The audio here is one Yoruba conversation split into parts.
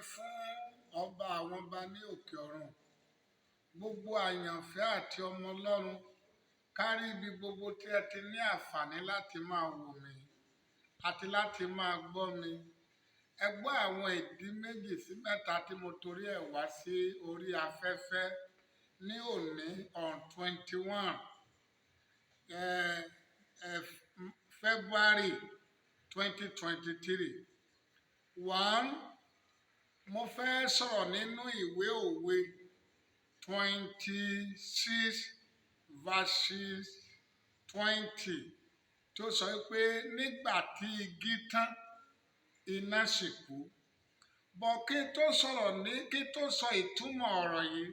Fún ọba àwọn ọba ní òkè ọ̀run. Gbogbo àyànfẹ́ àti ọmọ Ọlọ́run kárí ibi gbogbo tí ẹ ti ní àǹfààní láti máa wò mí àti láti máa gbọ́ mi. Ẹ gbọ́ àwọn ìdí méjì sí mẹ́ta tí mo torí ẹ̀ wá sí orí afẹ́fẹ́ ní òní on 21 February 2023. One, mo fẹ́ sọ̀rọ̀ nínú ìwé Òwe 26 verses 20 tó sọ pé nígbà tí igi tán, iná sì kú. Bọ̀ kí n tó sọ̀rọ̀ ní kí n tó sọ ìtumọ̀ ọ̀rọ̀ yìí,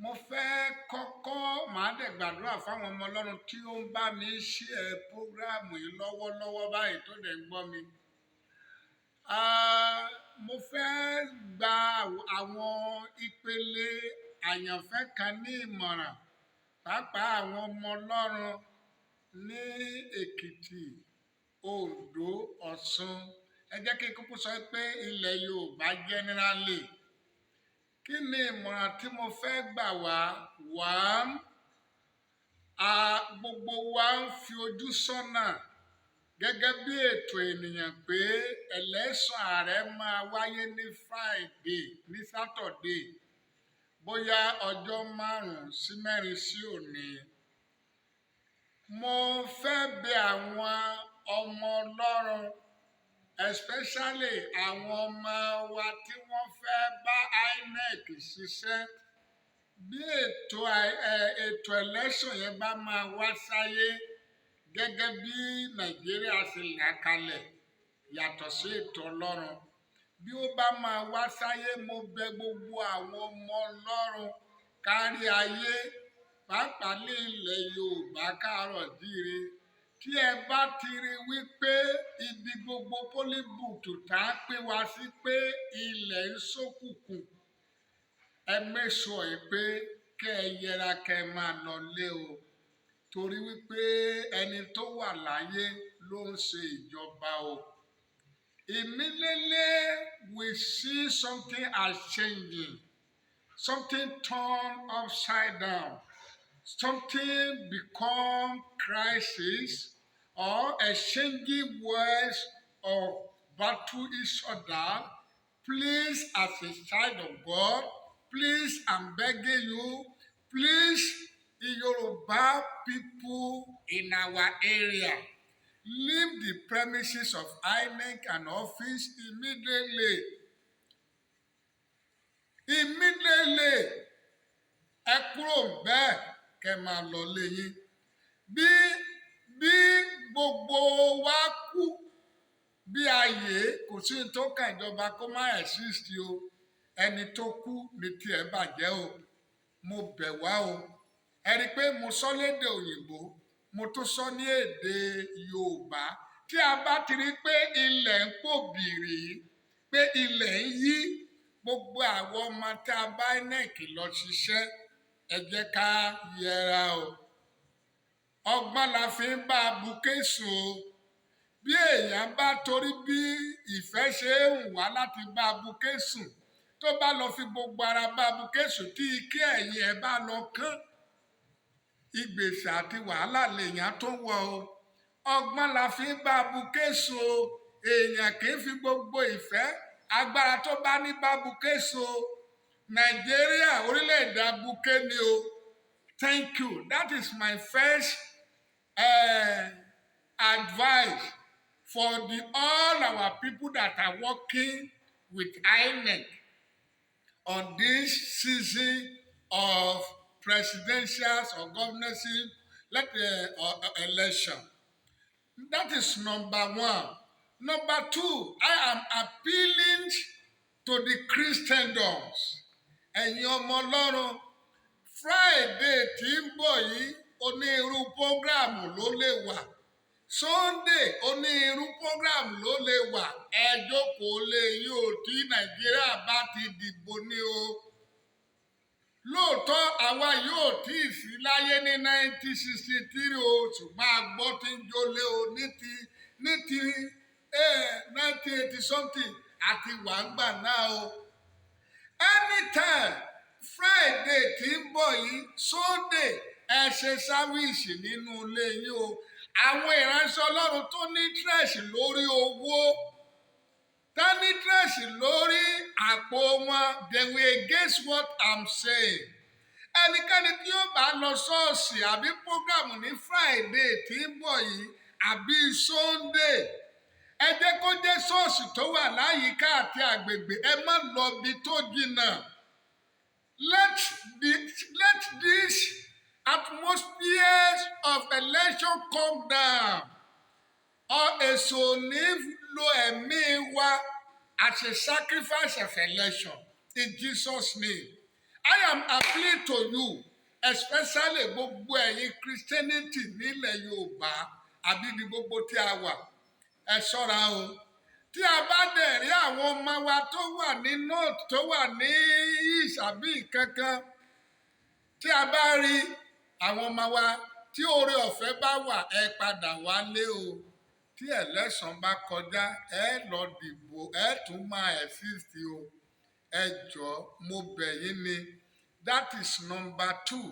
mo fẹ́ kọ́kọ́ màá dẹ̀ gbàdúrà fáwọn ọmọ Ọlọ́run tí ó ń bá mi share program yìí lọ́wọ́lọ́wọ́ báyìí tó dẹ̀ ń gbọ́ mi. Ah, mo fẹ́ gba àwọn ìpele àyànfẹ́ kan ní ìmọ̀ràn, pàápàá àwọn ọmọ Ọlọ́run ní Èkìtì, Oǹdó, Ọ̀ṣun. Ẹ jẹ́ kí n kúkú sọ pé ilẹ̀ Yorùbá generally. Kí ni ìmọ̀ràn tí mo fẹ́ gbà wá? One, gbogbo wa ń fi ojú sọ́nà gẹ́gẹ́ bí ètò ènìyàn pé election ààrẹ máa wáyé ní Friday, ní Saturday, bóyá ọjọ́ 5 sí 4 sí òní. Mo fẹ́ bẹ̀ àwọn ọmọ Ọlọ́run, especially àwọn ọmọ wa tí wọ́n fẹ́ bá INEC ṣiṣẹ́. Bí ètò election yẹn bá máa wá sáyé gẹ́gẹ́ bí Nàìjíríà ṣe là kalẹ̀ yàtọ̀ sí ètò Ọlọ́run. Bí ó bá máa wá sáyé, mo bẹ̀ gbogbo àwọn ọmọ Ọlọ́run kárí ayé, pàápàá ní ilẹ̀ Yorùbá káàárọ̀ jíire. Tí ẹ bá ti rí wípé ibi gbogbo polling booth tá a pín wá sí pé ilẹ̀ ń ṣókùnkùn, ẹ make sure yìí pé kẹ́ ẹ yẹra, kẹ́ ẹ máa lọ lé o. Torí wípé ẹni tó wà láyé ló ń ṣe ìjọba o. Immediately we see something as changing, something turn upside down, something become crisis or exchanging words or battle each other, please, as a child of God, please, I'm begging you, please, the Yoruba people in our area, leave the premises of INEC and office immediately. Immediately, ẹ kúrò bẹ́ẹ̀, kẹ́ máa lọ lé yín. Bí gbogbo wa kú bí ayé, kò sí ní tó kàn ìjọba kó má exist o. Ẹni tó kú ní tiẹ̀ bàjẹ́ o. Mo bẹ̀ wá o. Ẹ rí i pé mo sọ lédè òyìnbó, mo tún sọ ní èdè Yorùbá. Tí a bá ti rí i pé ilẹ̀ ń pò bìrì, pé ilẹ̀ ń yí, gbogbo àwọn ọmọ tí a bá INEC lọ ṣiṣẹ́, ẹ jẹ́ ká yẹra o. Ọgbọ́n la fi ń bá a bukéṣù o. Bí èèyàn bá torí bí ìfẹ́ ṣe ń wá láti bá a bukéṣù, tó bá lọ fi gbogbo ara bá a bukéṣù, tí ike ẹ̀yìn ẹ̀ bá lọ kán, ìgbèsè àti wàhálà lèèyàn tó wọ̀ o. Ọgbọ́n la fi ń bá a bukéṣù o. Èèyàn kì í fi gbogbo ìfẹ́ agbára tó bá ní bá bukéṣù o. Nàìjíríà, orílẹ̀-èdè abuké ni o. Thank you. That is my first advice for the all our people that are working with INEC on this season of presidential or governorship let election. That is number one. Number two, I am appealing to the Christendoms. Ẹ̀yin ọmọ Ọlọ́run, Friday tí ń bọ̀ yìí, onírú program ló lè wà. Sunday, onírú program ló lè wà. Ẹ jókòó lé yín o tí Nàìjíríà bá ti dìbò ní o. Lóòótọ́, àwa yóò tí ì sí láyé ní 1963 o, ṣùgbọ́n a gbọ́ tí ń jólé o ní ti 1980 something. Àti wàǹgbà náà o. Anytime Friday tí ń bọ̀ yìí, Sunday, ẹ ṣe service nínú ilé yín o. Àwọn ìránṣẹ́ Ọlọ́run tó ní interest lórí owó, tó ní interest lórí àpò wọn, they will against what I'm saying. Ẹnikẹ́ni tí ó bá lọ ṣọ́ọ̀ṣì àbí program ní Friday tí ń bọ̀ yìí àbí Sunday, ẹ jẹ́ kó jẹ́ ṣọ́ọ̀ṣì tó wà láyìíká àti àgbègbè. Ẹ má lọ bí tó jìnnà. Let this atmosphere of election come down. Ọ èso ní lo ẹ̀mí wa as a sacrifice of election in Jesus' name. I am appealing to you, especially gbogbo ẹ̀yin Christianity nílẹ̀ Yorùbá àbí ibi gbogbo tí a wà. Ẹ ṣọ́ra o. Tí a bá dẹ̀ rí àwọn ọmọ wa tó wà ní north, tó wà ní east àbí kankan, tí a bá rí àwọn ọmọ wa tí oore ọ̀fẹ́ bá wà, ẹ padà wálé o. Tí election bá kọjá, ẹ lọ dìbò, ẹ tún máa exist o. Ẹ jọ̀ọ́, mo bẹ̀ yín ni. That is number two.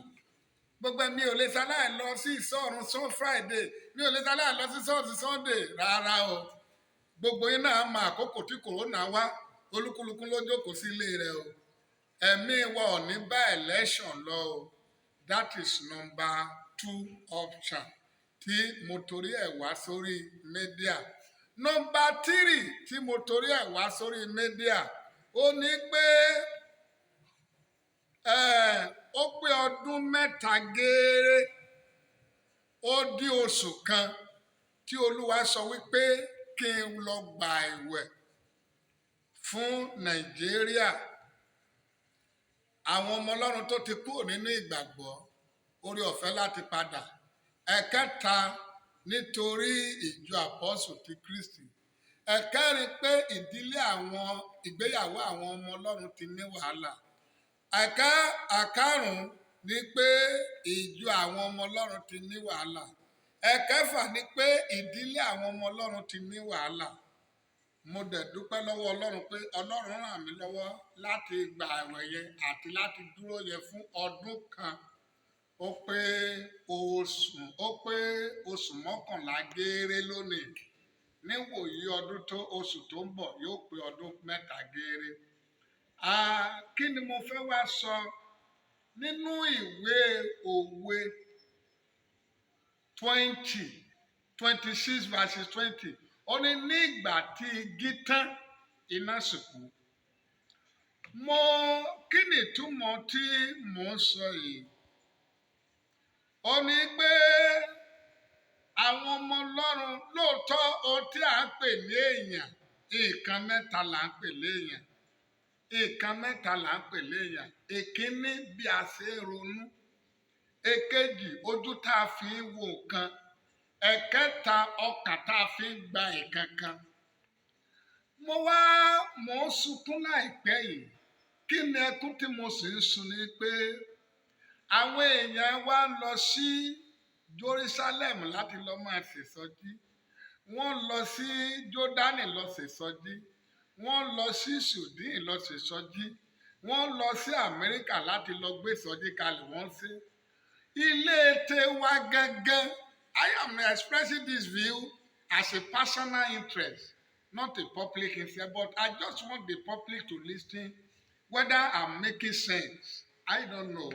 Gbogbo mi ò lè ṣaláì lọ sí ìsọ̀run sọ Friday, mi ò lè ṣaláì lọ sí ṣọ́ọ̀ṣì Sunday rárá o. Gbogbo yín náà mọ àkókò tí corona wá, olúkúlùkù ló jókòó sí ilé rẹ̀ o. Ẹ̀mí wa ò ní bá election lọ o. That is number two option tí mo torí ẹ̀ wá sórí media. Number three tí mo torí ẹ̀ wá sórí media, ó ní pé ó pé ọdún 3 gééré, ó dín oṣù kan tí Olúwa sọ wípé kí n lọ gbà ìwẹ̀ fún Nàìjíríà, àwọn ọmọ Ọlọ́run tó ti kúrò nínú ìgbàgbọ́, orí ọ̀fẹ́ láti padà. Ẹ̀kẹta, nítorí Ìjọ Àpọ́sù ti Kristi. Ẹ̀kẹrin, pé ìdílé àwọn, ìgbéyàwó àwọn ọmọ Ọlọ́run ti ní wàhálà. Àkárùn ni pé ìjọ àwọn ọmọ Ọlọ́run ti ní wàhálà. Ẹ̀kẹfà ni pé ìdílé àwọn ọmọ Ọlọ́run ti ní wàhálà. Mo dẹ̀ dúpẹ́ lọ́wọ́ Ọlọ́run pé Ọlọ́run ràn mí lọ́wọ́ láti gba àwẹ̀ yẹn àti láti dúró yẹn fún ọdún kan. Ó pé oṣù 11 gééré lónìí. Níwòyí ọdún tó, oṣù tó ń bọ̀ yóò pé ọdún 3 gééré. Kí ni mo fẹ́ wá sọ nínú ìwé Òwe 20, 26 verses 20? Ó ní, nígbà tí igi tán, iná sì kú. Mo kí ni ìtumọ̀ tí mò ń sọ yìí? Ó ní pé àwọn ọmọ Ọlọ́run lóòótọ́, ohun tí à ń pè ní èèyàn, nǹkan mẹ́ta là ń pè léèyàn. Nǹkan mẹ́ta là ń pè léèyàn. Èkíní, bí a ṣe ń ronú. Èkejì, ojú tá a fi ń wo nǹkan. Ẹ̀kẹta, ọkàn tá a fi ń gba nǹkan kan. Mo wá mò ń sunkún láìpẹ́ yìí. Kí ni ẹkún tí mo sì ń sun? Ni pé àwọn èèyàn wa ń lọ sí Jerusalem láti lọ máa ṣèsọjí, wọ́n lọ sí Jọ́dánì lọ ṣèsọjí, wọ́n lọ sí Sudan lọ ṣèsọjí, wọ́n lọ sí Amẹ́ríkà láti lọ gbé ìsọjí kalẹ̀. Wọ́n sí ilé tiwa gangan. I am expressing this view as a personal interest, not a public interest, but I just want the public to listen. Whether I'm making sense, I don't know.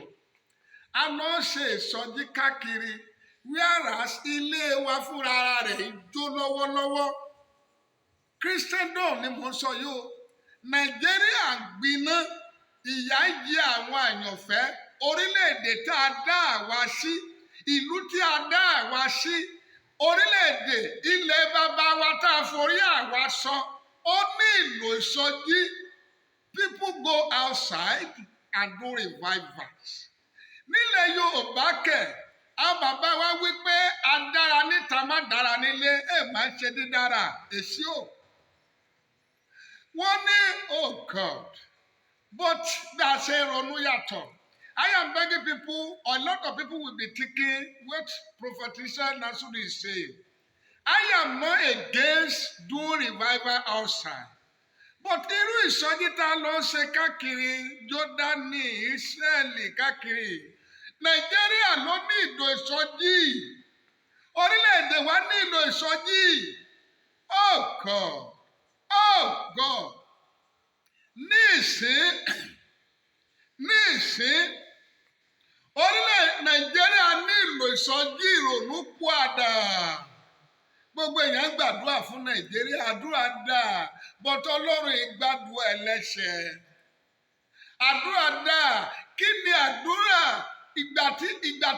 A lọ ṣe ìsọjí káàkiri, whereas ilé wa fúnra rẹ̀ ń jó lọ́wọ́lọ́wọ́. Christendom ni mò ń sọ yìí o. Nàìjíríà ń gbiná, ìyà ń jẹ àwọn àyànfẹ́. Orílẹ̀-èdè tá a dá àwa sí, ìlú tí a dá àwa sí, orílẹ̀-èdè ilẹ̀ bàbá wa tá a forí àwa sọ, ó ní ìlò ìsọjí. People go outside and do revivals. Nílẹ̀ Yorùbá kẹ̀, àwọn bàbá wa wí pé adára níta má dára nílé ẹ̀ máa ń ṣe dídára èsì o. Wọ́n ní, oh God, but bí a ṣe ń ronú yàtọ̀. I am begging people. A lot of people will be thinking what Prophet Israel Nasiru is saying. I am not against doing revival outside, But irú ìsọjí tá a lọ ṣe káàkiri Jọ́dánì, Ísírẹ́lì, káàkiri Nàìjíríà ló ní ìdò ìsọjí. Orílẹ̀-èdè wa ní ìlò ìsọjí. Oh God, oh God! Ní ìsín, orílẹ̀ Nàìjíríà ní ìlò ìsọjí ìrònú pìwàdà. Gbogbo èèyàn ń gbàdúrà fún Nàìjíríà. Àdúrà dáa, but Ọlọ́run ìgbàdúrà ẹlẹ́ṣẹ̀. Àdúrà dáa. Kí ni àdúrà? Ìgbà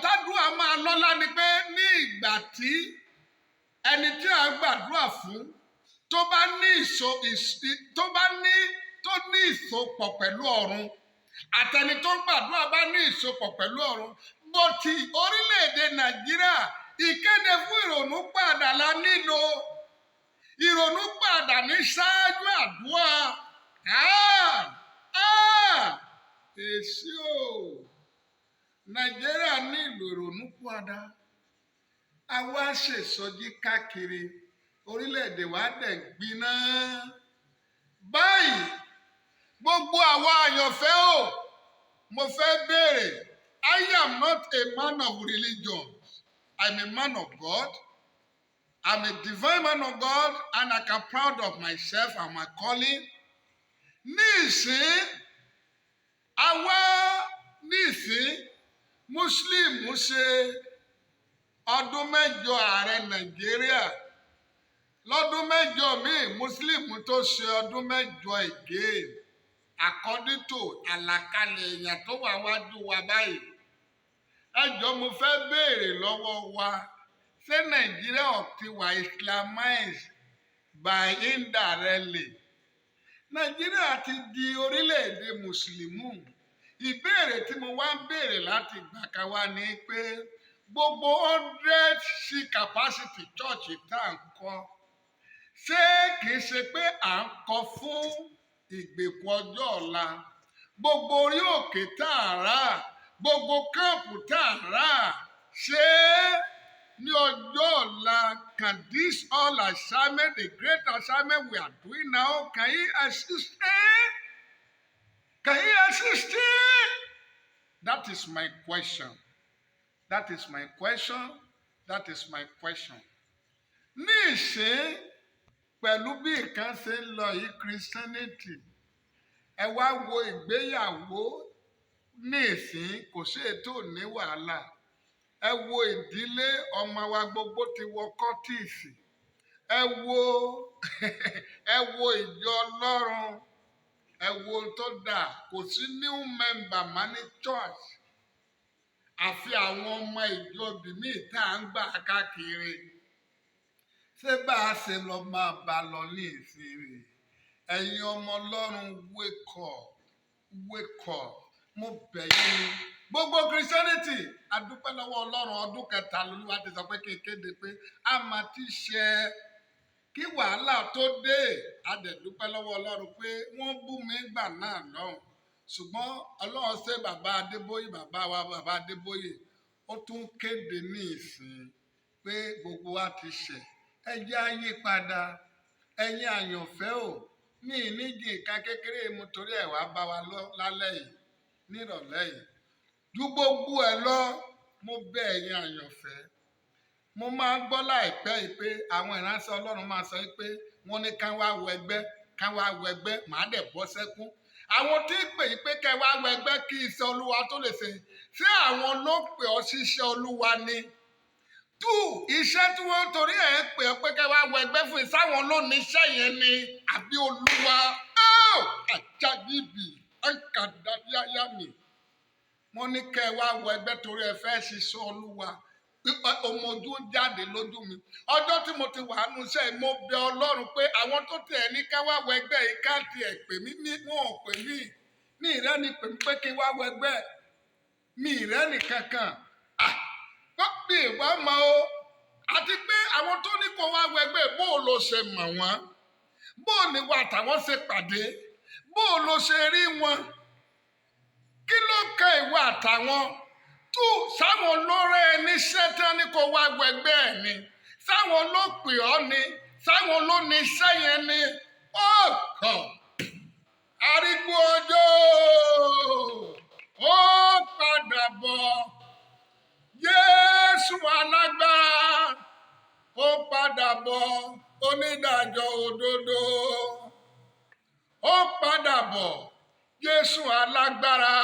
tádúrà máa lọ́lá ni pé ní ìgbà tí ẹni tí a gbàdúrà fún tó bá ní tó ní ìsopọ̀ pẹ̀lú ọ̀run, àtẹni tó ń gbàdúrà bá ní ìsopọ̀ pẹ̀lú ọ̀run. But orílẹ̀-èdè Nàìjíríà, ìkéde fún ìrònú padà la nílò. Ìrònú padà ní ṣáájú àdúrà. Ah! Ah! Èsì o! Nàìjíríà ní ìlò ìrònú padà. Àwa ṣèsọjí káàkiri orílẹ̀-èdè wa dẹ̀ gbiná báyìí. Gbogbo àwa àyànfẹ́ o, mo fẹ́ béèrè. I am not a man of religion. I'm a man of God. I'm a divine man of God, and I can proud of myself and my calling. Ní ìsín, àwa ní ìsín, Muslim ṣe ọdún 8 ààrẹ Nàìjíríà. Lọ́dún 8 míì, Muslim tó ṣe ọdún 8 again, according to àlàkalẹ̀ èèyàn tó wà wájú wa báyìí. Ẹ jọ̀ọ́, mo fẹ́ béèrè lọ́wọ́ wa, ṣé Nàìjíríà ti wà Islamized by indirectly? Nàìjíríà ti di orílẹ̀-èdè mùsùlùmù. Ìbéèrè tí mo wá ń béèrè láti ìgbà kan wá ni pé gbogbo 100 sí capacity church tá à ń kọ́, ṣé kìí ṣe pé à ń kọ́ fún ìgbèkùn ọjọ́ ọ̀la? Gbogbo orí òkè tá à rà, gbogbo camp tá à rà, ṣé ní ọjọ́ ọ̀la, can this all assignment, the great assignment we are doing now, can he assist? Can he assist? That is my question. That is my question. That is my question. Ní ìsín, pẹ̀lú bí nǹkan ṣe ń lọ yìí, Christianity, ẹ wá wo ìgbéyàwó ní ìsín, kò sí ètò ní wàhálà. Ẹ wo ìdílé, ọmọ wa gbogbo ti wọ cultist. Ẹ wo ìjọ Ọlọ́run, ẹ wo ohun tó dà. Kò sí new member má ní church, àfi àwọn ọmọ ìjọ bìmí tá à ń gbà káàkiri. Ṣé bá a ṣe lọ máa bá lọ ní ìsinmi? Ẹ̀yin ọmọ Ọlọ́run, wake up, wake up! Mo bẹ̀ yín ni. Gbogbo Christianity, a dúpẹ́ lọ́wọ́ Ọlọ́run. Ọdún kẹta lolúwa ti sọ pé kí n kéde pé a máa ti ṣe kí wàhálà tó dé. A dẹ̀ dúpẹ́ lọ́wọ́ Ọlọ́run pé wọ́n bú mi gbà náà lọ́hùn, ṣùgbọ́n Ọlọ́run ṣe, bàbá Adébóyè, bàbá wa, bàbá Adébóyè, ó tún kéde ní ìsìn pé gbogbo wa ti ṣẹ̀, ẹ jẹ́ á yí padà. Ẹ̀yin àyànfẹ́ o, ní ìníjì nǹkan kékeré mu torí ẹ̀ wá bá wa lálẹ́ yìí, nírọ̀lẹ́ yìí. Ju gbogbo ẹ̀ lọ, mo bẹ̀ ẹ̀yin àyànfẹ́. Mo máa ń gbọ́ láìpẹ́ yìí pé àwọn ìránṣẹ́ Ọlọ́run máa sọ pé wọ́n ní ká wá wọ ẹgbẹ́, ká wá wọ ẹgbẹ́. Màá dẹ̀ bọ́ sẹ́kún. Àwọn tí ń pè yín pé kẹ́ wá wọ ẹgbẹ́ kí iṣẹ́ Olúwa tó lè ṣe, ṣé àwọn ló pè ọ́ síṣẹ́ Olúwa ni? Two, iṣẹ́ tí wọ́n torí ẹ̀ ń pè ọ́ pé kẹ́ wá wọ ẹgbẹ́ fún yìí, sáwọn ló ní iṣẹ́ yẹn ni àbí Olúwa? Àjàgìbì ẹ̀ǹkàdáyáyámì. Wọ́n ní kẹ́ wá wọ ẹgbẹ́ torí ẹ fẹ́ ṣiṣẹ́ Olúwa. Ọmọ ojú ń jáde lójú mi. Ọjọ́ tí mo ti wà nínú iṣẹ́ yìí, mo bẹ̀ Ọlọ́run pé àwọn tó tiẹ̀ ní ká wá wọ ẹgbẹ́ yìí, ká tiẹ̀ pè mí ní. Wọn ò pè mí ní ìrẹ́ni pè mí pé kí n wá wọ ẹgbẹ́ mi, ìrẹ́ni kankan. Ah, bí ìwà mọ o. Àti pé àwọn tó ní kó wá wọ ẹgbẹ́, bó o lọ ṣe mọ̀ wọ́n? Bó o ní wà táwọn ṣe pàdé? Bó o lọ ṣe rí wọn? Kí ló kan ìwà àtàwọn tó sáwọn lóró ẹni ṣẹ́ tán ní kó wá wọ ẹgbẹ́ ẹ̀ ni? Sáwọn ló pè ọ́ ni? Sáwọn ló ní iṣẹ́ yẹn ni? Oh God! Arúgbó ọjọ́ ó padà bọ̀. Jésù alágbára ó padà bọ̀, onídàájọ́ òdodo. Ó padà bọ̀, Jésù alágbára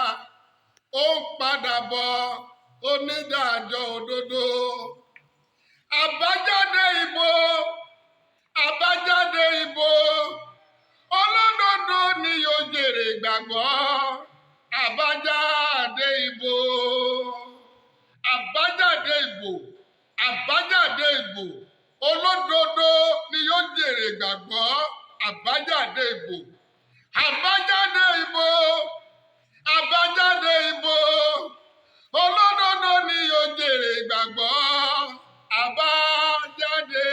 ó padà bọ̀, onídàájọ́ òdodo. Àbájáde ìbò, àbájáde ìbò, olódodo ni yóò jèrè ìgbàgbọ́. Àbájáde ìbò, àbájáde ìbò, àbájáde ìbò, olódodo ni yóò jèrè ìgbàgbọ́. Àbájáde ìbò, àbájáde ìbò, àbájáde ìbò, olódodo ni yóò jèrè ìgbàgbọ́. Àbájáde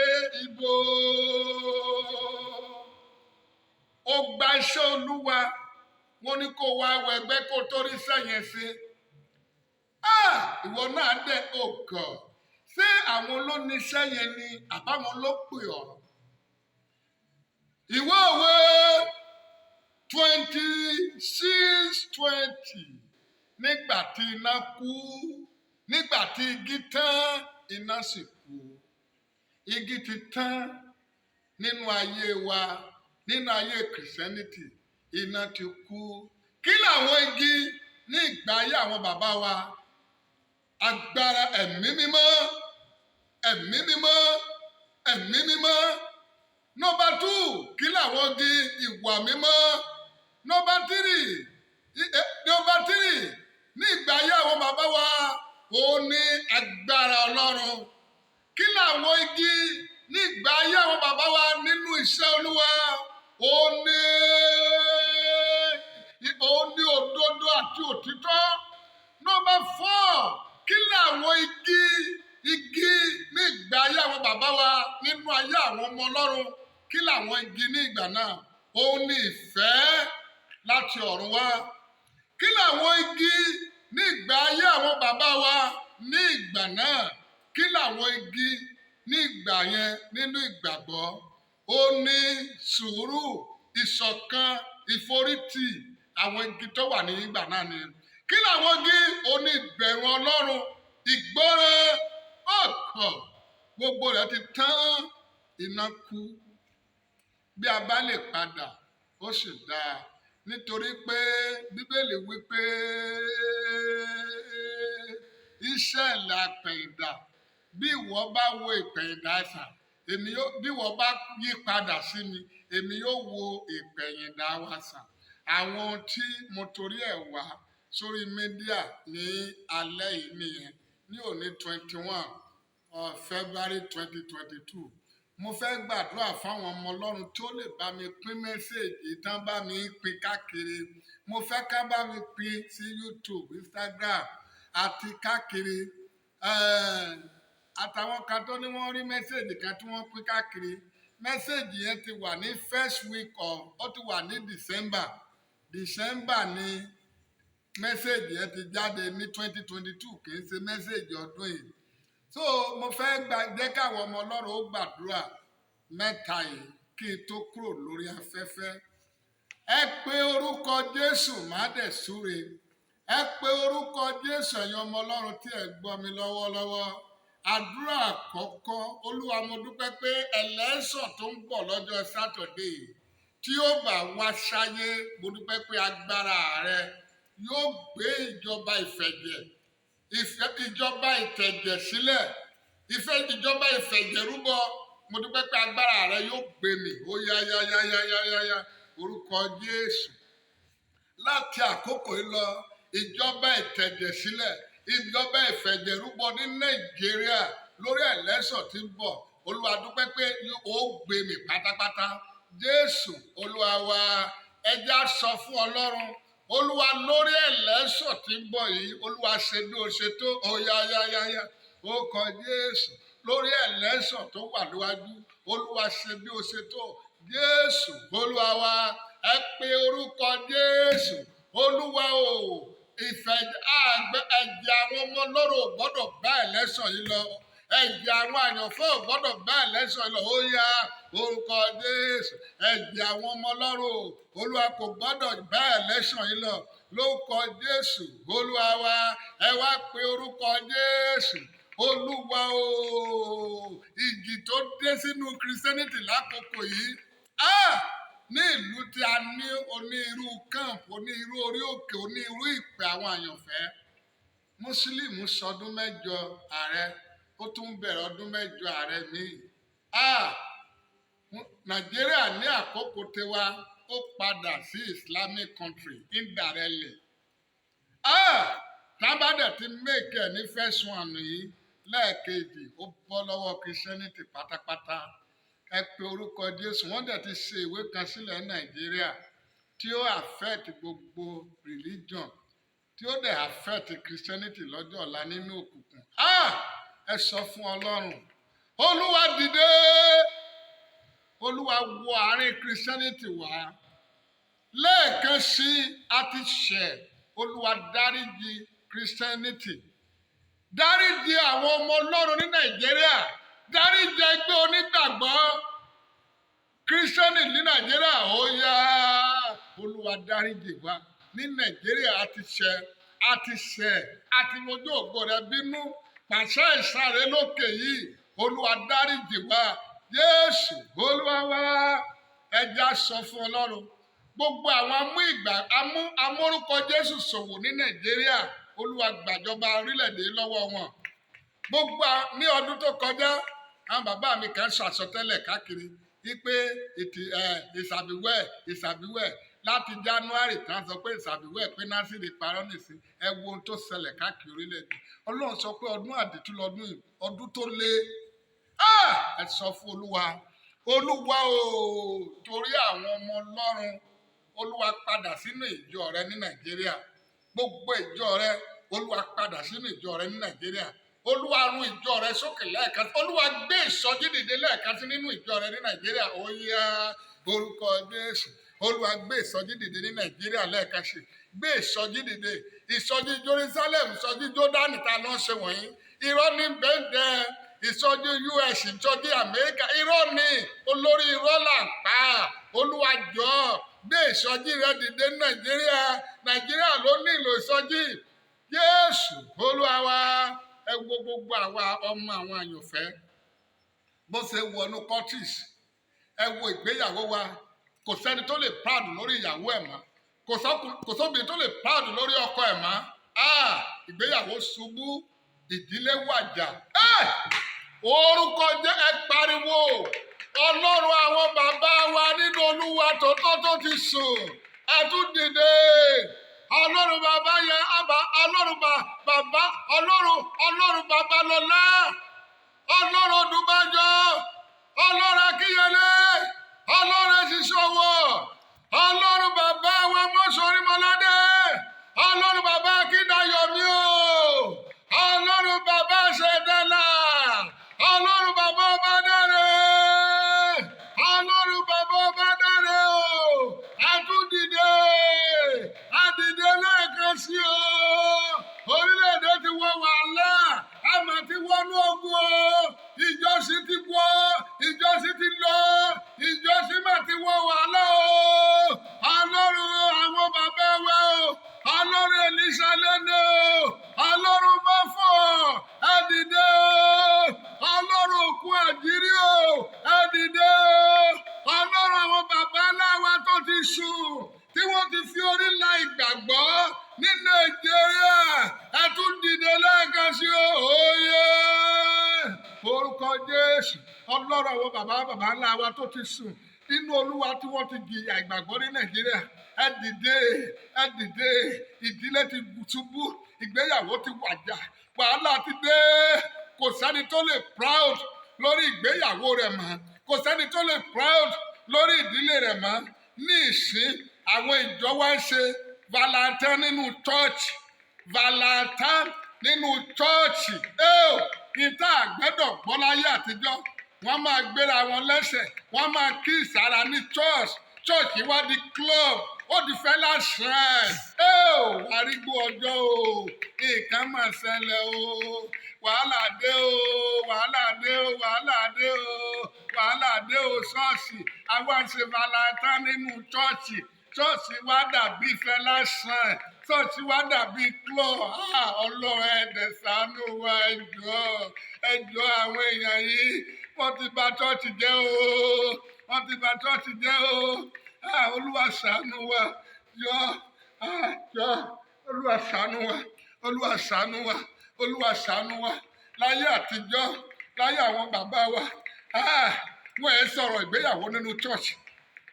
ìbò. Ó gba iṣẹ́ Olúwa, wọ́n ní kó wá wẹgbẹ́ kó torí sẹ́yìn sí. Ìwọ náà dẹ̀ òkàn. Ṣé àwọn ló níṣẹ́ yẹn ni àbáwọn ló pè ọ́? Ìwé Òwe 26:20. Nígbà tí iná kú, nígbà tí igi tán, iná sì kú. Igi ti tán nínú ayé wa, nínú ayé Christianity, iná ti kú. Kí làwọn igi ní ìgbà ayé àwọn bàbá wa? Agbára ẹ̀mí mímọ́, ẹ̀mí mímọ́, ẹ̀mí mímọ́. Number 2, kí làwọn igi? Ìwà mímọ́. Number three, ní ìgbà ayé àwọn bàbá wa, ó ní agbára Ọlọ́run. Kí làwọn igi ní ìgbà ayé àwọn bàbá wa nínú iṣẹ́ Olúwa? Ó ní òdodo àti òtítọ́. Number 4, kí làwọn igi ní ìgbà ayé àwọn bàbá wa nínú ayé àwọn ọmọ Ọlọ́run? Kí làwọn igi ní ìgbà náà? Ó ní ìfẹ́ láti ọ̀run wá. Kí làwọn igi ní ìgbà ayé àwọn bàbá wa ní ìgbà náà? Kí làwọn igi ní ìgbà yẹn nínú ìgbàgbọ́? Ó ní sùúrù, ìṣọ̀kan, ìforítì. Àwọn igi tó wà ní ìgbà náà ni. Kí làwọn igi? Ó ní ìbẹ̀rù Ọlọ́run, ìgbọ́ràn ọkàn. Gbogbo rẹ̀ ti tán, iná kú. Bí a bá lè padà, ó sì dáa, nítorí pé Bíbélì wí pé iṣẹ́ àpẹ̀yìndà, bí ìwọ bá wo ìpẹ̀yìndà ẹ̀sà, èmi yóò, bí ìwọ bá yí padà sí mi, èmi yóò wo ìpẹ̀yìndà wa sàn. Àwọn ohun tí mo torí ẹ̀ wá sórí media ní alẹ́ yìí nìyẹn, ní òní 21 February 2022. Mo fẹ́ gbàdúrà fáwọn ọmọ Ọlọ́run tó lè bá mi pín message tán, bá mi pín káàkiri. Mo fẹ́ ká bá mi pín sí YouTube, Instagram àti káàkiri. Àtàwọn kan tó ní wọ́n rí message kan tí wọ́n pín káàkiri. Message yẹn ti wà ní first week of, ó ti wà ní December. December ni message yẹn ti jáde ní 2022, kì í ṣe message ọdún yìí. So mo fẹ́ gba jẹ́ káwọn ọmọ Ọlọ́run ó gbàdúrà mẹ́ta yìí kí n tó kúrò lórí afẹ́fẹ́. Ẹ pé orúkọ Jésù, má dẹ̀ súre. Ẹ pé orúkọ Jésù, ẹ̀yin ọmọ Ọlọ́run tí ẹ gbọ́ mi lọ́wọ́lọ́wọ́. Àdúrà àkọ́kọ́: Olúwa, mo dúpẹ́ pé election tó ń bọ̀ lọ́jọ́ Saturday tí ó bá wá sáyé, mo dúpẹ́ pé agbára rẹ yóò gbé ìjọba ìfẹ̀jẹ̀ ìfẹ́, ìjọba ìtẹ̀jẹ̀ sílẹ̀, ìfẹ́, ìjọba ìfẹ̀jẹ̀rúbọ. Mo dúpẹ́ pé agbára rẹ yóò gbé mi. Ó yá yá yá yá yá yá yá, orúkọ Jésù. Láti àkókò yìí lọ, ìjọba ìtẹ̀jẹ̀ sílẹ̀, ìjọba ìfẹ̀jẹ̀rúbọ ní Nàìjíríà lórí election tí ń bọ̀, Olúwa, dúpẹ́ pé ó gbé mi pátápátá. Jésù Olúwa wa. Ẹ jẹ́ á sọ fún Ọlọ́run: Olúwa, lórí election tí ń bọ̀ yìí, Olúwa, ṣe bí o ṣe tó. Ó yá yá yá yá, ó kọ Jésù. Lórí election tó wà níwájú, Olúwa, ṣe bí o ṣe tó. Jésù Olúwa wa. Ẹ pe orúkọ Jésù. Olúwa o, ìfẹ́ àgbẹ̀ ẹ̀jẹ̀ àwọn ọmọ Ọlọ́run ò gbọ́dọ̀ bá election yìí lọ. Ẹ̀jẹ̀ àwọn àyànfẹ́ ò gbọ́dọ̀ bá election lọ. Ó yá, orúkọ Jésù. Ẹ̀jẹ̀ àwọn ọmọ Ọlọ́run o, Olúwa, kò gbọ́dọ̀ bá election yìí lọ. Lórúkọ Jésù Olúwa wa. Ẹ wá pe orúkọ Jésù. Olúwa o, ìjì tó dé sínú Christianity lákòókò yìí, ah, ní ìlú tí a ní onírú camp, onírú orí òkè, onírú ìpè àwọn àyànfẹ́. Mùsùlùmí sọdún 8 ààrẹ, ó tún bẹ̀rẹ̀ ọdún 8 ààrẹ míì. Ah, Nàìjíríà ní àkókò tiwa, ó padà sí Islamic country indirectly. Ah, tábàdẹ̀ ti make ẹ̀ ní first one yìí, lẹ́ẹ̀kejì, ó bọ́ lọ́wọ́ Christianity pátápátá. Ẹ pe orúkọ Jésù. Wọ́n dẹ̀ ti ṣe ìwé kan sílẹ̀ ní Nàìjíríà tí ó affect gbogbo religion, tí ó dẹ̀ affect Christianity lọ́jọ́ ọ̀la nínú òkùnkùn. Ah, ẹ sọ fún Ọlọ́run. Olúwa, dìde. Olúwa, wọ àárín Christianity wá lẹ́ẹ̀kan sí. A ti ṣẹ̀. Olúwa, dáríjì Christianity, dáríjì àwọn ọmọ Ọlọ́run ní Nàìjíríà, dáríjì ẹgbẹ́ onígbàgbọ́ Christian ní Nàìjíríà. Ó yá, Olúwa, dáríjì wa ní Nàìjíríà. A ti ṣẹ̀, a ti ṣẹ̀, a ti mojú ògo rẹ bínú. Pàṣẹ ìsàrè lókè yìí. Olúwa, dáríjì wa. Jésù Olúwa wa. Ẹ jẹ́ á sọ fún Ọlọ́run. Gbogbo àwọn amú ìgbà amú amórúkọ Jésù ṣòwò ní Nàìjíríà, Olúwa, gbàjọba orílẹ̀-èdè lọ́wọ́ wọn. Gbogbo ní ọdún tó kọjá, àwọn bàbá mi kan sọ àsọtẹ́lẹ̀ káàkiri wípé ìtì ẹ ìsàbíwẹ̀ ìsàbíwẹ̀ láti January tán sọ pé ìsàbíwẹ̀, pé Násìrì parọ́ nìsín. Ẹ wo ohun tó ṣẹlẹ̀ káàkiri orílẹ̀-èdè. Ọlọ́run sọ pé ọdún àdìtú lọ́dún yìí, ọdún tó le. Ah! Ẹ sọ fún Olúwa. Olúwa o, torí àwọn ọmọ Ọlọ́run, Olúwa, padà sínú ìjọ rẹ ní Nàìjíríà. Gbogbo ìjọ rẹ, Olúwa, padà sínú ìjọ rẹ ní Nàìjíríà. Olúwa, run ìjọ rẹ sókè lẹ́ẹ̀kan sí. Olúwa, gbé ìsọjí dìde lẹ́ẹ̀kan sí nínú ìjọ rẹ ní Nàìjíríà. Ó yá, orúkọ Jésù. Olúwa, gbé ìsọjí dìde ní Nàìjíríà lẹ́ẹ̀kan sí. Gbé ìsọjí dìde. Ìsọjí Jerusalem, ìsọjí Jọ́dánì ta ló ń ṣe wọ̀nyí, irọ́ ní bẹ́ẹ̀. Ìsọjí US, ìsọjí Amẹ́ríkà, irọ́ ni, olórí irọ́ là ń pa. Olúwa, jọ̀ọ́, gbé ìsọjí rẹ dìde ní Nàìjíríà. Nàìjíríà ló nílò ìsọjí. Jésù Olúwa wa. Ẹ wo gbogbo àwa ọmọ àwọn àyànfẹ́ bó ṣe wọnú cultist. Ẹ wo ìgbéyàwó wa. Kò sẹ́ni tó lè proud lórí ìyàwó ẹ̀ mọ́. Kò sóbìnrin tó lè proud lórí ọkọ ẹ̀ mọ́. Ah, ìgbéyàwó ṣubú, ìdílé wàjà. Eh! Orúkọ jẹ́, ẹ pariwo. Ọlọ́run àwọn bàbá wa nínú Olúwa tòótọ́ tó ti sùn, ẹ tún dìde. Ọlọ́run bàbá yẹn àbá, Ọlọ́run bàbá, Ọlọ́run, Ọlọ́run bàbá lọ́lá, Ọlọ́run Odùbánjọ, Ọlọ́run Akínyẹlé, Ọlọ́run Ẹ̀sìnṣọwọ́, Ọlọ́run bàbá wa Mọ́sọ̀rímọ́ládé, Ọlọ́run bàbá Akíndayọ̀mí o, Ọlọ́run bàbá Ṣẹ̀dálà, Ọlọ́run bàbá Ọbádáre, Ọlọ́run bàbá Ọbádáre o, àtúndìde, àdìde lẹ́ẹ̀kan sí o. Orílẹ̀-èdè ti wọ wàhálà, àmọ́ ti wọnú ogun o. Ìjọsìn ti wọ, ìjọsìn ti lọ, ìjọsìn mà ti wọ wàhálà o. Ọlọ́run àwọn bàbá wa o, Ọlọ́run Èlíṣà lẹ́nu o, Ọlọ́run Mọ́fọ̀, ẹ dìde o. Ọlọ́run òkú àjírí o, ẹ dìde o. Ọlọ́run àwọn bàbá ńlá wa tó ti sùn, tí wọ́n ti fi orí la ìgbàgbọ́ ní Nàìjíríà, ẹ tún dìde lẹ́ẹ̀kan sí o. Òye, orúkọ Jésù. Ọlọ́run àwọn bàbá bàbá ńlá wa tó ti sùn nínú Olúwa, tí wọ́n ti jìyà ìgbàgbọ́ ní Nàìjíríà, ẹ dìde, ẹ dìde. Ìdílé ti ṣubú, ìgbéyàwó ti wàjà, wàhálà ti dé. Kò sẹ́ni tó lè proud lórí ìgbéyàwó rẹ̀ mọ́. Kò sẹ́ni tó lè proud lórí ìdílé rẹ̀ mọ́. Ní ìsín, àwọn ìjọ wa ń ṣe Valentine nínú church, Valentine nínú church. Ìta àgbẹ̀dọ̀ gbọ́ láyé àtijọ́, wọ́n máa gbéra wọn lẹ́sẹ̀, wọ́n máa kí ìsára ní church. Church wá di club. Ó di Fela shrine. Ẹ ò arígbó ọjọ́ o, nǹkan mà ṣẹlẹ̀ o, wàhálà dé o, wàhálà dé o, wàhálà dé o, wàhálà dé o. Ṣọ́ọ̀ṣì, àwa ń ṣe Valentine nínú ṣọ́ọ̀ṣì. Ṣọ́ọ̀ṣì wa dàbí Fela shrine, ṣọ́ọ̀ṣì wa dàbí club. Ah, Ọlọ́run, ẹ̀ẹ́dẹ̀ ṣàánú wa. Ẹ jọ̀ọ́, ẹ jọ̀ọ́, àwọn èèyàn yìí, wọ́n ti bà ṣọ́ọ̀ṣì jẹ́ o, wọ́n ti bà ṣọ́ọ̀ṣì jẹ́ o. Ah, Olúwa, ṣàánú wa. Jọ̀ọ́, ah, jọ̀ọ́, Olúwa, ṣàánú wa. Olúwa, ṣàánú wa. Olúwa, ṣàánú wa. Láyé àtijọ́, láyé àwọn bàbá wa, ah, wọ́n ẹ̀ sọ̀rọ̀ ìgbéyàwó nínú church.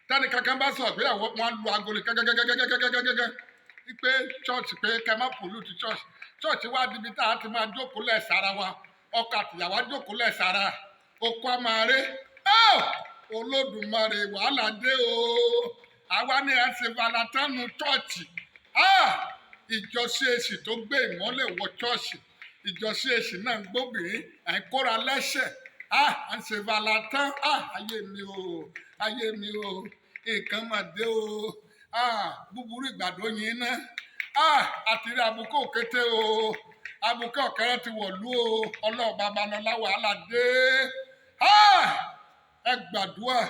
Tẹ́ni kankan bá sọ̀rọ̀ ìgbéyàwó, wọn á lu aago ní gẹ́gẹ́gẹ́gẹ́gẹ́gẹ́gẹ́ wípé church, pé kẹ́ má pollute church. Church wá dibi tá a ti máa jókòó lẹ̀ sára wa, ọkọ àtìyàwó á jókòó lẹ̀ sára oko a máa ré. Olódùmarè, wàhálà dé o. Àwa ní ẹ ṣe Valentine church. Ìjọ CAC tó gbé ìmọ́lẹ̀ wọ church, ìjọ CAC náà ń gbóbìnrin, à ń kóra lẹ́sẹ̀, à ń ṣe Valentine. Ayé mi o, ayé mi o, nǹkan mà dé o. Búburú ìgbàdo yín ná. Àti rí abùkù òkété o, abùkù ọ̀kẹ́rẹ́ ti wọ̀lú o. Ọlọ́run Babalọ́lá, wàhálà dé. Ẹ gbàdúrà.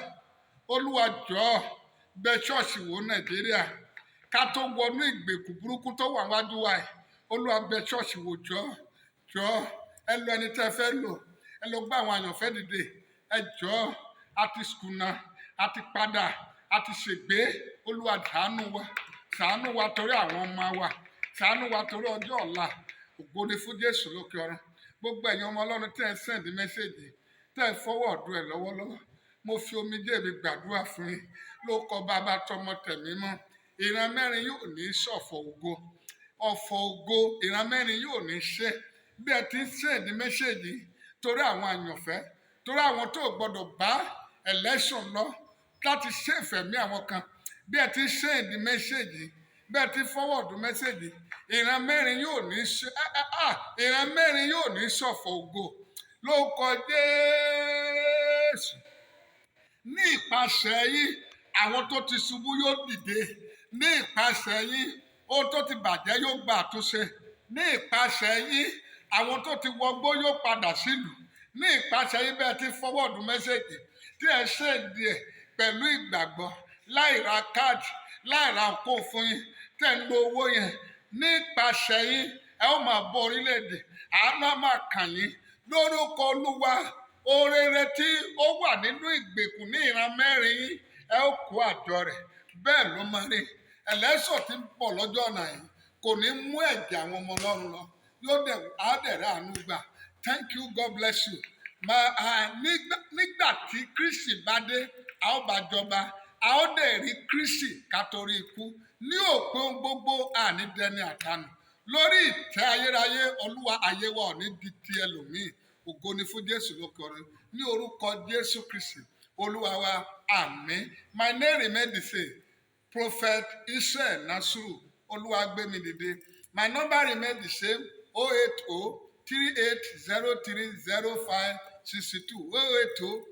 Olúwa, jọ̀ọ́, bẹ ṣọ́ọ̀ṣì wò Nàìjíríà ká tó wọnú ìgbèkùn burúkú tó wà wájú wa yìí. Olúwa, bẹ ṣọ́ọ̀ṣì wò, jọ̀ọ́, jọ̀ọ́. Ẹ lọ ẹni tẹ́ fẹ́ lò, ẹ lọ gbá àwọn àyànfẹ́ dìde, ẹ jọ̀ọ́. A ti skùnà, a ti padà, a ti ṣègbé. Olúwa, ṣàánú wa, ṣàánú wa torí àwọn ọmọ wa, ṣàánú wa torí ọjọ́ ọ̀la. Ògo ni fún Jésù lókè ọ̀run. Gbogbo ẹ̀yin ọmọ Ọlọ́run tẹ́ ẹ send message, tẹ́ ẹ forward ẹ̀ lọ́wọ́lọ́wọ́, mo fi omijé mi gbàdúrà fún yín ló kọ Bàbá, tọmọ, tẹ̀mí mọ́. Ìran mẹ́rin yóò ní ṣọ̀fọ̀ ògo, ọ̀fọ̀ ògo ìran mẹ́rin yóò ní ṣe. Bí ẹ ti ń send message torí àwọn àyànfẹ́, torí àwọn tó gbọdọ̀ bá election lọ láti ṣèfẹ̀mí àwọn kan, bí ẹ ti ń send message, bí ẹ ti forward message, ìran mẹ́rin yóò ní ṣe, ìran mẹ́rin yóò ní ṣọ̀fọ̀ ògo lórúkọ Jésù. Ní ìpasẹ̀ yín, àwọn tó ti ṣubú yóò dìde. Ní ìpasẹ̀ yín, ohun tó ti bàjẹ́ yóò gba àtúnṣe. Ní ìpasẹ̀ yín, àwọn tó ti wọgbó yóò padà sílùú. Ní ìpasẹ̀ yín, bẹ́ẹ̀ ti forward message tí ẹ send ẹ̀ pẹ̀lú ìgbàgbọ́, láì ra káàdì, láì ra nǹkan fún yín, tẹ̀ ń lo owó yẹn, nípasẹ̀ yín, ẹ ó máa bọ́ orílẹ̀-èdè. Àánú á máa kàn yín lórúkọ Olúwa. Oore tí ó wà nínú ìgbèkùn ní ìran mẹ́rin yín, ẹ ó kó àjọ rẹ̀. Bẹ́ẹ̀ ló máa rí. Election tí ń bọ̀ lọ́jọ́ ọ̀nà yìí kò ní mú ẹ̀jẹ̀ àwọn ọmọ Ọlọ́run lọ, yóò dẹ̀ á dẹ̀ rẹ́ àánú gbà. Thank you, God bless you. Nígbà tí Kristi bá dé, a ó bá jọba, a ó dẹ̀ rí Kristi ká torí ikú ní òpin ohun gbogbo. Àní dẹni àdánù lórí ìtẹ́ ayérayé. Olúwa, ayé wa ò ní di ti ẹlòmíì. Ògo ni fún Jésù lókè ọ̀run. Ní orúkọ Jésù Kristi Olúwa wa, àmín. My name remain the same, Prophet Israel Nasiru Olúwagbémidìde. My number remain the same, 08038030562,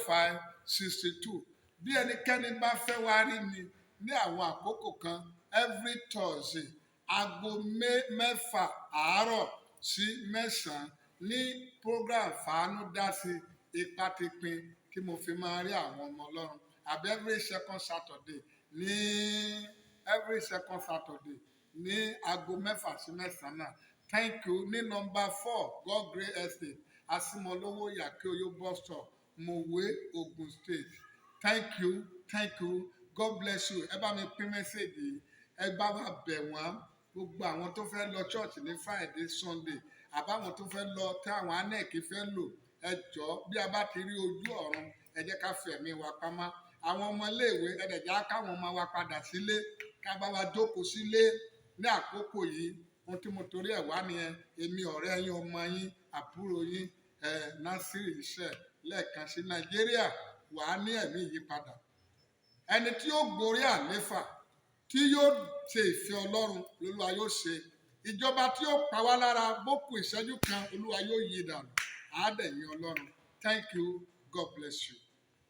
08038030562. Bí ẹnikẹ́ni bá fẹ́ wá rí mi ní àwọn àkókò kan, every Thursday, aago 6 àárọ̀ sí 9 ní program Fàánú Dá Sí Ipa ti Pin tí mo fi máa rí àwọn ọmọ Ọlọ́run, àbí every second Saturday, ní every second Saturday ní aago 6 sí 9 náà. Thank you. Ní number 4, God Great Estate, Asimolowo, Yakeoyo Bus Stop, Mowe, Ogun State. Thank you, thank you, God bless you. Ẹ bá mi pín message yìí, ẹ bá wa bẹ̀ wọ́n. Gbogbo àwọn tó fẹ́ lọ church ní Friday, Sunday, àbáwọn tó fẹ́ lọ tí àwọn INEC fẹ́ lò, ẹ jọ̀ọ́, bí a bá ti rí ojú ọ̀run, ẹ jẹ́ ká fi ẹ̀mí wa pamọ́. Àwọn ọmọ iléèwé, ẹ dẹ̀ jẹ́ káwọn ọmọ wa padà sílé, ká bá wa jókòó sílé ní àkókò yìí. Ohun tí mo torí ẹ̀ wá nìyẹn. Èmi ọ̀rẹ́ yín, ọmọ yín, àbúrò yín, ẹ Násírì iṣẹ́ lẹ́ẹ̀kan sí. Nàìjíríà wàá ní ẹ̀mí ìyípadà. Ẹni tí yóò gorí àléfà, tí yóò ṣe ìfẹ́ Ọlọ́run lolúwa yóò ṣe. Ìjọba tí yóò pa wá lára bó kù ìṣẹ́jú kan, Olúwa yóò yí dànù àádẹ́yìn Ọlọ́run. Thank you, God bless you.